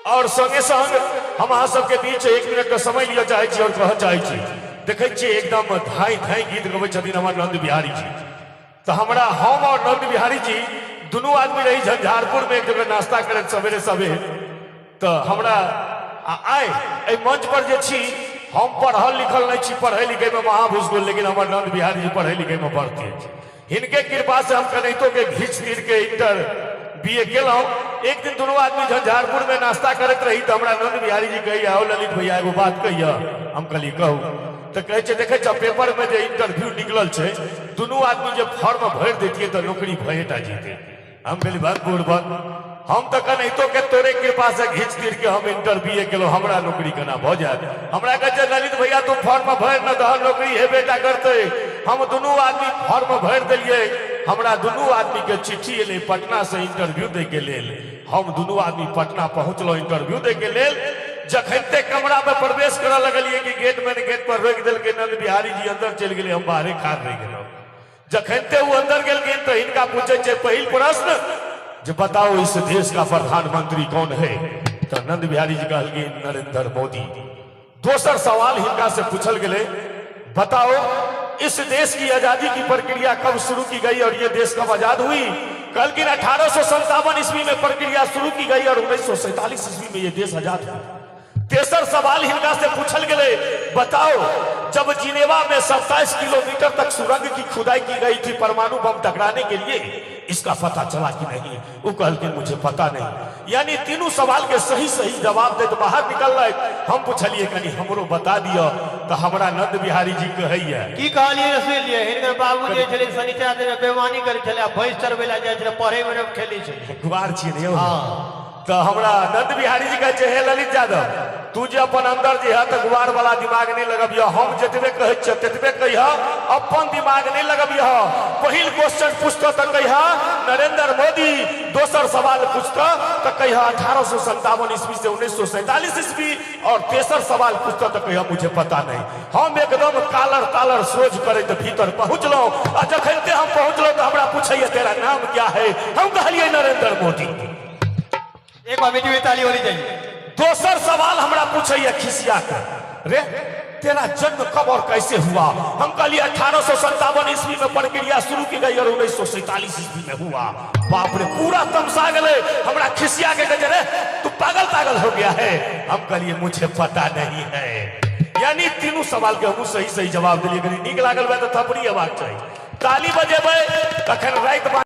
और संगे संग हम अहाँ सबके बीच एक मिनट के समय लिअ चाहै छी और कहऽ चाहै छी। देखै छियै एकदम धाई धाई गीत गबै छथिन हमर नंद बिहारी जी। तऽ हमरा हम और नंद बिहारी जी दुनू आदमी रही झंझारपुर में एक जगह नाश्ता करैत सवेरे सवेर। तऽ हमरा आ आइ एहि मंच पर जे छी हम पढ़ल लिखल नहि छी, पढ़ै लिखै में महाभूसगोल, लेकिन हमर नंद बिहारी जी पढ़ै लिखै में बड़ तेज। हिनके कृपा से हम कनैतो के घीच तीर के इंटर बी ए केलहुँ। एक दिन दुनू आदमी झंझारपुर में नाश्ता करैत रही तऽ हमरा नंद बिहारी जी कहैया, आओ ललित भैया एगो बात कहिया। हम कहलियै कहू। तऽ कहै छै देखै छह पेपर में जे इंटरव्यू निकलल छै, दुनू आदमी जे फॉर्म भरि दैतियै तऽ नौकरी भएटा जैतै। हम कहलियै भाग बुड़बक, हम तऽ कनैतो के तोरे कृपा से घीच तीर के हम इंटर बी ए केलहुँ, हमरा नौकरी केना भऽ जायत। हमरा कहै छै ललित भैया तू फॉर्म भरि न दह, नौकरी हेबे टा करतै। हम दुनू आदमी फॉर्म भरि देलियै। हमरा दुनू आदमी के चिट्ठी एलै पटना से इंटरव्यू दै के लेल। हम दुनू आदमी पटना पहुँचलहुँ इंटरव्यू दै के लेल। जखनते कमरा में प्रवेश करऽ लगलियै कि गेट मैन गेट पर रोकि देलकै। नंद बिहारी जी अंदर चलि गेलै, हम बाहरे खाड़ रहि गेलहुँ। जखनते वो अंदर गेलखिन तो हिनका पूछे छे पहिल प्रश्न जे बताओ इस देश का प्रधानमंत्री कौन है। तो नंद बिहारी जी कहलखिन नरेंद्र मोदी। दोसर सवाल हिनका से पूछल गेलै, बताओ इस देश की आजादी की प्रक्रिया कब शुरू की गई और ये देश कब आजाद हुई। कहलखिन 1857 ईस्वी में प्रक्रिया शुरू की गई और 1947 ईस्वी में ये देश आजाद हुआ। तेसर सवाल हिनका से पूछल गेलै, बताओ जब जिनेवा में 27 किलोमीटर तक सुरंग की खुदाई की गई थी परमाणु बम टकराने के लिए, इसका पता चला कि नहीं। वो कहलखिन मुझे पता नहीं। यानी तीनों सवाल के सही सही जवाब देते बाहर निकल रहे। हम पूछलिए कनी हमरो बता दियो। तो हमरा नंद बिहारी जी कहैया की कहलिए रे सुनि लिअ। हिनकर बाबू जे छलै शनिचर दिन में बेमानी करै छलै आ भैंस चरबै लए जाइ छलै, पढ़ै मे नहि खेलै छलै। गुआर छियै ने यौ। हाँ। तऽ हमरा नंद बिहारी जी कहै छै, हे ललित यादव, तू जे अपन अंदर जे है तऽ गुआर वाला दिमाग नहीं लगबिह, हम जतबे कहै छियै ततबे कहिह, अपन दिमाग नहीं लगबिह। पहिल क्वेश्चन पूछतह तऽ कहिह नरेंद्र मोदी, दोसर सवाल पूछतह तऽ कहिह 1857 ईस्वी से 1947 ईस्वी, और तेसर सवाल पूछतह तऽ कहिह मुझे पता नहीं। हम एकदम कालर तालर सोझ करैत भीतर पहुँचलहुँ आ जखनते हम पहुँचलहुँ तऽ हमरा पूछैया तेरा नाम क्या है। हम कहलियै नरेंद्र मोदी। एक बार बेटी में ताली होनी चाहिए। दोसर सवाल हमरा पूछैया खिसिया के, रे तेरा जन्म कब और कैसे हुआ। हम कहलिए 1857 ईस्वी में प्रक्रिया शुरू की गई और 1947 ईस्वी में हुआ। बाप रे पूरा तमसा गए। हमरा खिसिया के कहै छै, रे तू पागल पागल हो गया है। हम कहलिए मुझे पता नहीं है। यानी तीनों सवाल के हमहूँ सही सही जवाब दिलियै। कनी नीक लागल बा तऽ थपड़ी हेबाक चाही, ताली बजेबै तखन राति।